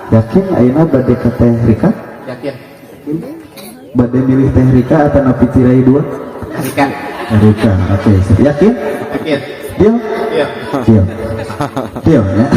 Yakin ayeuna bade ka Teh Rika? Yakin. Bade milih Teh Rika atau Napi Cirai 2? Rika. Rika, oke. Yakin? Yakin. Deal? Iya. Deal. Deal ya.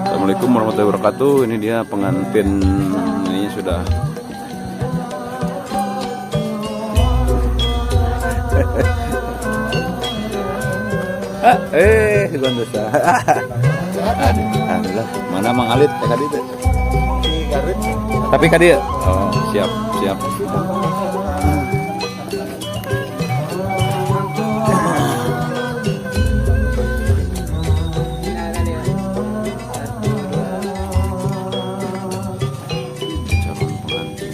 Assalamualaikum warahmatullahi wabarakatuh. Ini dia pengantin ini sudah. Gondosa. Aduh, mana Mang Alit ya kadi teh? Tapi kadi ya? Oh, siap, siap. Calon pengantin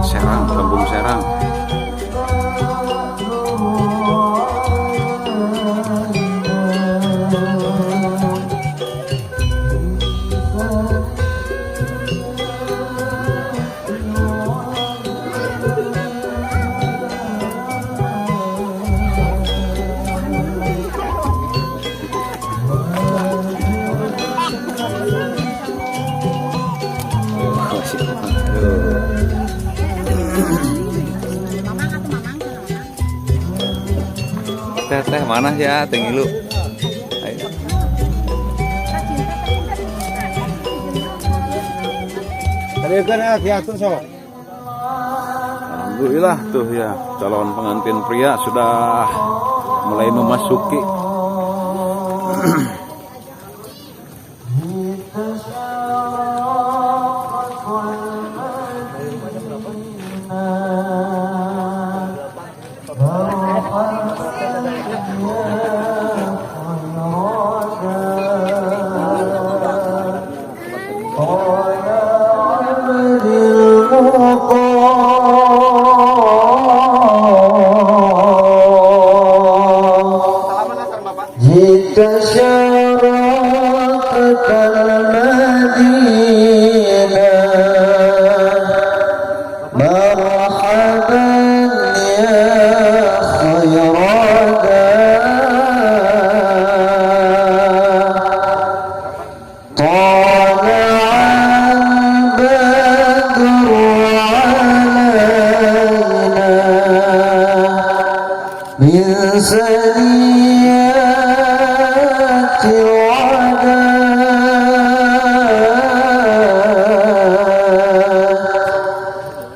Serang, Kampung Serang. Oh, siap. Aduh. Teh teh mana ya teh ngilu? Ayo. Alhamdulillah tuh ya, calon pengantin pria sudah mulai memasuki. جئت شرقت المدينة مرحبا يا خير داع طلع البدر علينا من ثنيات الوداع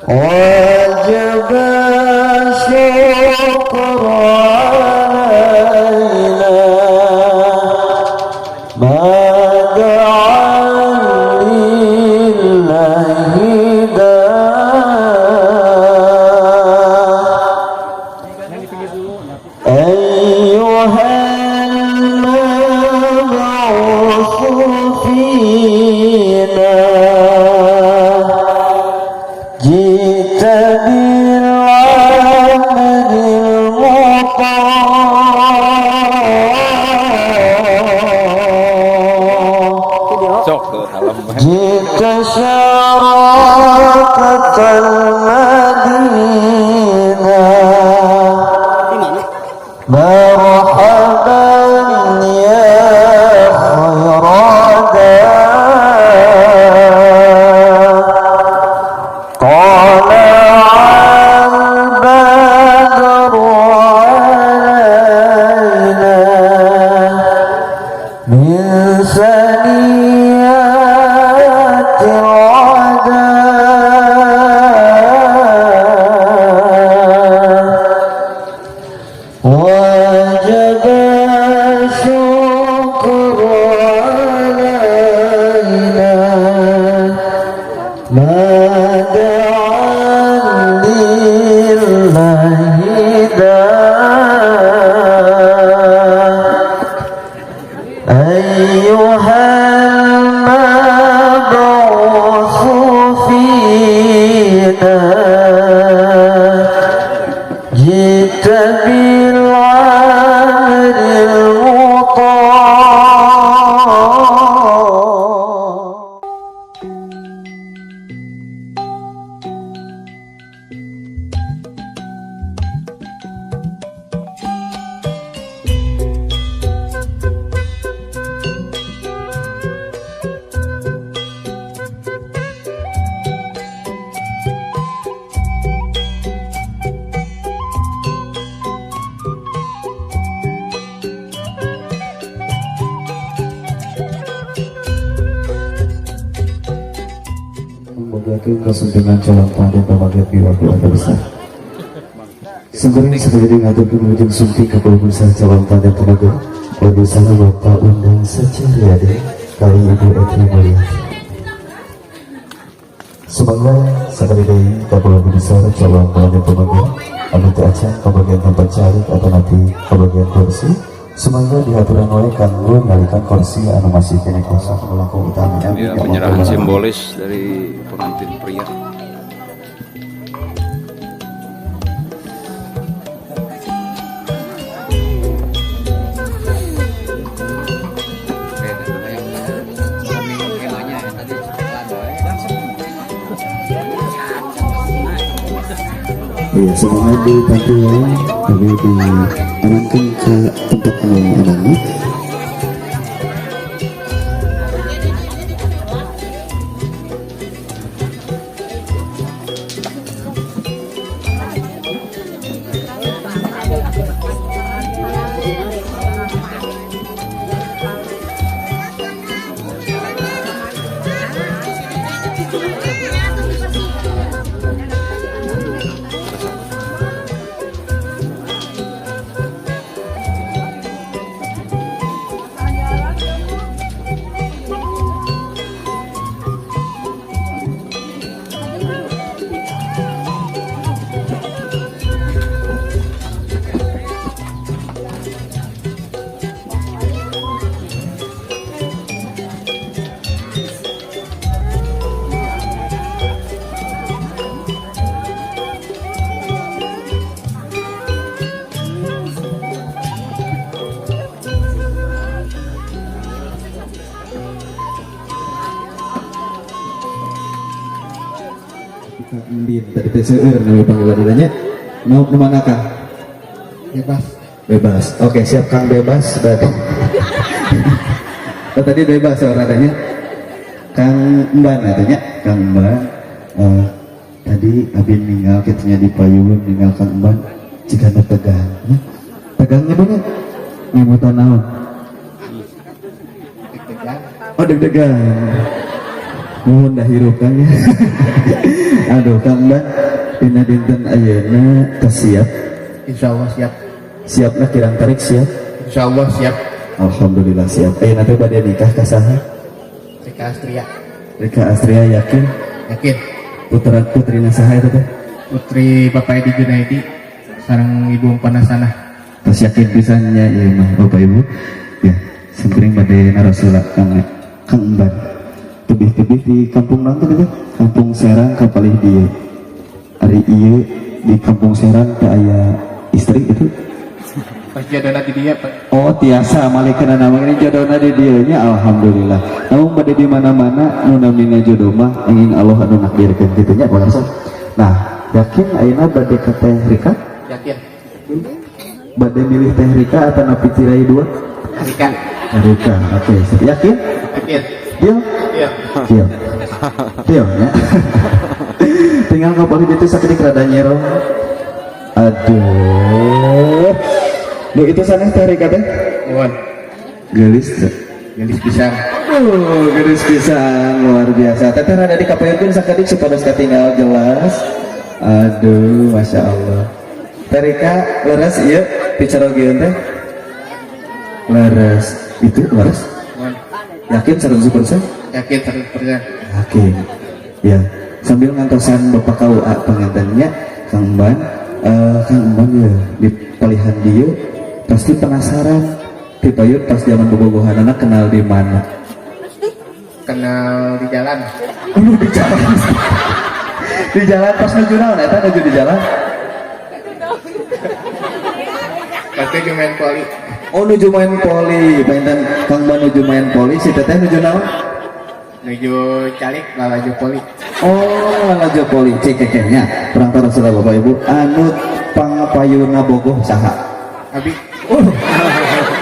وجب الشكر علينا ما دعا لله داع أيها المبعوث فينا جئت بالعمل المطاع Sok tuh salam. جئت شراقة المدينة مرحبا يا خير داع طلع البدر علينا من ثنيات الوداع وجب الشكر علينا ما دعا لله داع أيها المبعوث فينا جئت بالعمل المطاع. Ngabagiakeun kasumpingan calon pengantin pameget pihak keluarga besar. Simkuring sakali ngaturkeun wilujeng sumping ka keluarga besar calon pengantin pameget. Keluarga besar Bapak Undang Secariade kalih Ibu Eki Mulyati. Sumangga sakali deui ka keluarga besar calon pengantin pameget anu teu acan kabagian tempat calik atau nanti kabagian kursi. Sumangga diaturan wae kanggo ngalikan kursi anu masih keneh kosong anu langkung utami. Amin. Ya, penyerahan simbolis dari pengantin pria. Iya, semoga dibantu wae tapi diamankan ke tempat anu amannya. Kang Embin tadi teh seueur nami panggilan nya. Nu nu mana, Kang? Bebas. Bebas. Oke, siap Kang, bebas berarti. Oh, tadi bebas ya. Kang Emban katanya, Kang Emban. Tadi abi ninggal kitunya di payun ninggal Kang Emban jika nu tegang nya. Tegangnya bener. Nyebutan naon? Deg-degan. Oh, deg-degan. Mohon dah hirup Kang ya. Aduh Kang Emban, dina dinten ayeuna tos siap? Insya Allah siap. Siapna kirang tarik siap? Insya Allah siap. Alhamdulillah siap. Ayeuna teh bade nikah ka saha? Rika Astria. Rika Astria, yakin? Yakin. Putra putrina saha itu teh? Putri Bapak Edi Junaidi sareng Ibu Panasanah. Tos yakin pisan nya ieu mah Bapak Ibu. Ya, simkuring bade naros heula Kang Kang Emban. Tebih-tebih di kampung naon teh? Kampung Serang kapalih dieu. Ari ieu di Kampung Serang teh aya istri itu? Pas jodohna di dia, Pak. Oh, tiasa malikeun nama ini jodohna di dieu nya, alhamdulillah. Namun bade di mana-mana nu namina jodoh mah ingin Allah anu nakdirkeun kitu nya, Pak. Nah, yakin ayeuna bade ka Teh Rika? Yakin. Bade milih Teh Rika atau napi Cirai dua? Rika. Rika, oke. Yakin? Yakin. Deal? Iya. Deal. Deal ya. Tinggal ngapalin itu sakedik rada nyerong. Aduh. Duh, itu sanes Teh Rika teh? Nuhun. Geulis teh. Geulis pisan. Aduh, geulis pisan, luar biasa. Teteh rada dikapayunkeun sakedik supados katinggal jelas. Aduh, Masya Allah. Teh Rika, leres ieu picarogieun teh? Leres. Itu leres? Nuhun. Yakin 100%? Yakin 100%. Yakin. Ya, sambil ngantosan Bapak KUA pengantinnya, Kang Emban, Kang Emban ya di palihan dieu pasti penasaran tipayun pas zaman bobogohanana kenal di mana? Kenal di jalan. Aduh, di jalan. Di jalan pas nuju naon eta nuju di jalan? Pasti di main poli. Oh, nuju main poli. Panginten Kang Emban nuju main poli, si teteh nuju naon? Nuju calik lalajo poli. Oh, lalajo poli. Cek kekehnya. Perang Rasulullah Bapak Ibu anu pangapayuna bogoh saha? Abi. Oh,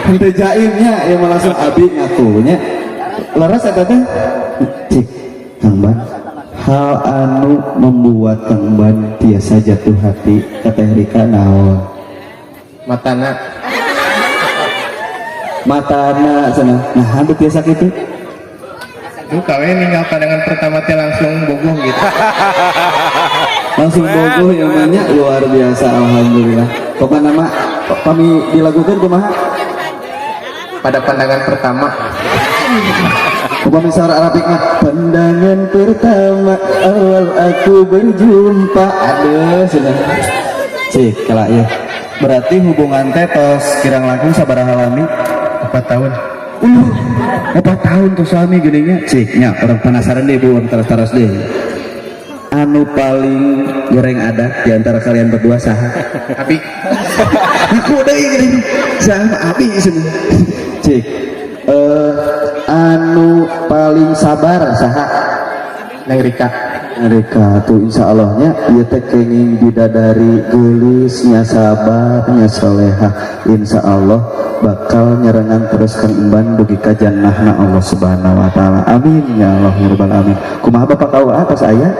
henteu jaimnya, ya mah langsung abi ngakunya. Leres eta teh? Cik, Kang Ban. Hal anu membuat Kang Ban tiasa jatuh hati ka Teh Rika naon? Matana. Matana cenah. Nah, anu tiasa kitu? Duh, kawe ninggal pandangan pertama teh langsung bogoh gitu. Langsung bogoh ya banyak, luar biasa, alhamdulillah. Pokoknya nama kami dilakukan kumaha? Pada pandangan pertama. Upami saur Arabik mah pandangan pertama awal aku berjumpa. Aduh, sudah. Cik, kala ya. Berarti hubungan teh tos kirang langkung sabaraha lami? 4 tahun. 4 tahun tuh suami geuning nya. Cik, nya urang penasaran deh, Bu, terus-terus deh. Anu paling goreng ada di antara kalian berdua saha? Abi. Aku deh geuning. Saha abi cenah. Cik. Anu paling sabar saha? Neng Rika. Mereka tuh insya Allahnya ieu teh kenging bidadari geulis nya, sabar nya, soleha, insya Allah bakal nyerengan terus Kang Emban dugi ka jannahna Allah Subhanahu wa taala. Amin ya Allah ya rabbal alamin. Kumaha Bapak KUA, tos aya?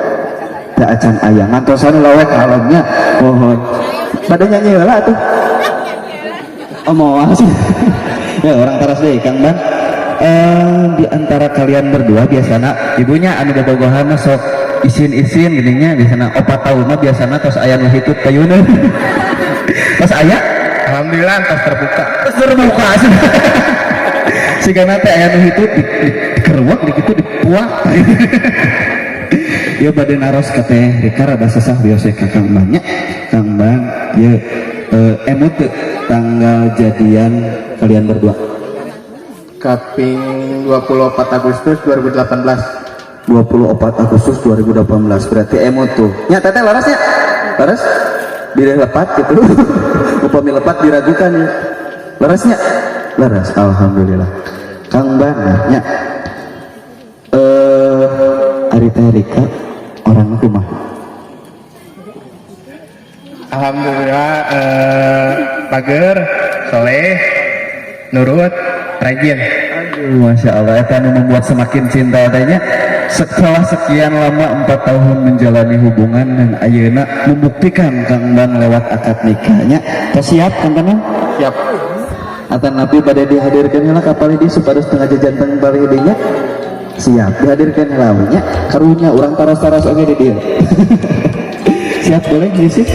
Teu acan aya, ngantosan lawe kalamnya. Mohon pada nyanyi heula atuh. Oh, mau sih ya, urang taros deh Kang Ban. Di antara kalian berdua biasana ibunya anu bobogohan mah sok isin-isin gininya, biasana 4 tahun mah biasana tos aya nu hitut payuna, tos aya? Alhamdulillah tos terbuka. Tos terbuka sih. Sigana teh aya nu hitut di dikeruak di kitu dipuak. Ya, bade naros ka Teh Rika rada sesah biasa ka Kang Bang nya. Kang Bang, ya, emut teu tanggal jadian kalian berdua? Kaping 24 Agustus 2018. 24 Agustus 2018, berarti emut tuh nya. Teteh leres nya, leres bilih lepat gitu. Upami lepat diragukan ya. Leresnya, leres, alhamdulillah. Kang Ban nya, ari Teh Rika orang kumaha? Alhamdulillah, bager, soleh, nurut, rajin. Aduh, Masya Allah, eta nu membuat semakin cinta tanya. Setelah sekian lama 4 tahun menjalani hubungan dan ayeuna membuktikan Kang Ban lewat akad nikahnya. Tos siap, Kang Kanang? Siap. Atanapi pada dihadirkan heula ka palih di supados tengah jajanteng palih dinya. Siap, dihadirkan heula nya. Karunya urang taros-taros oge di dieu. Siap, boleh musik?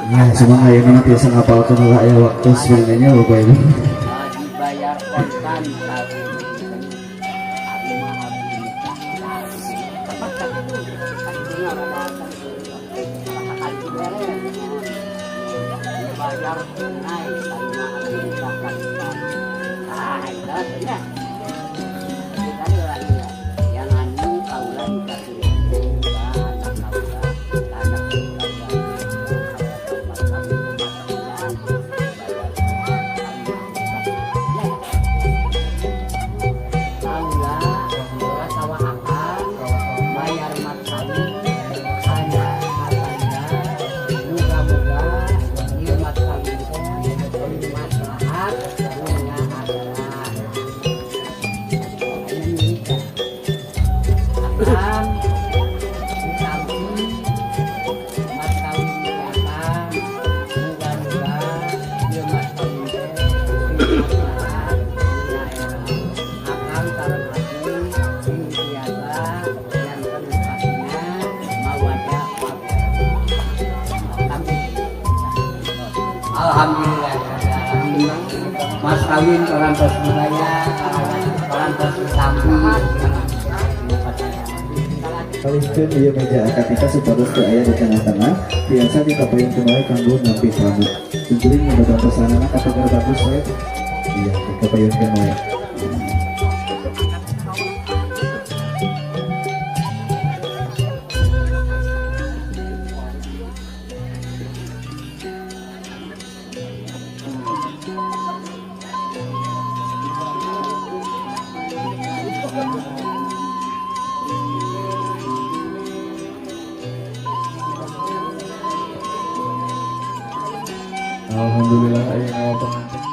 Ya, cuma ayeuna mah biasa ngapalkeun heula aya waktu sebenarnya, Bapak Ibu. Dibayar kontan abi mah abi nikah dibayar tunai, abi mah abi nikah kontan. Ah, itu ya yang anu kaula nikah anak kaula, anak kaula. Kaula atawa akang bayar mat kawin kana katanda muga-muga ieu mat kawin teh maslahat dunya akhirat. Kawin parantos dibayar, parantos ditampi. Palihkeun ieu meja akad nikah supados teu aya di tengah-tengah, biasa dikapayunkeun wae kanggo nampi tamu. Kuring ngababantosanana kategar bagus we. Iya, dikapayunkeun wae. Alhamdulillah ayeuna pengantin.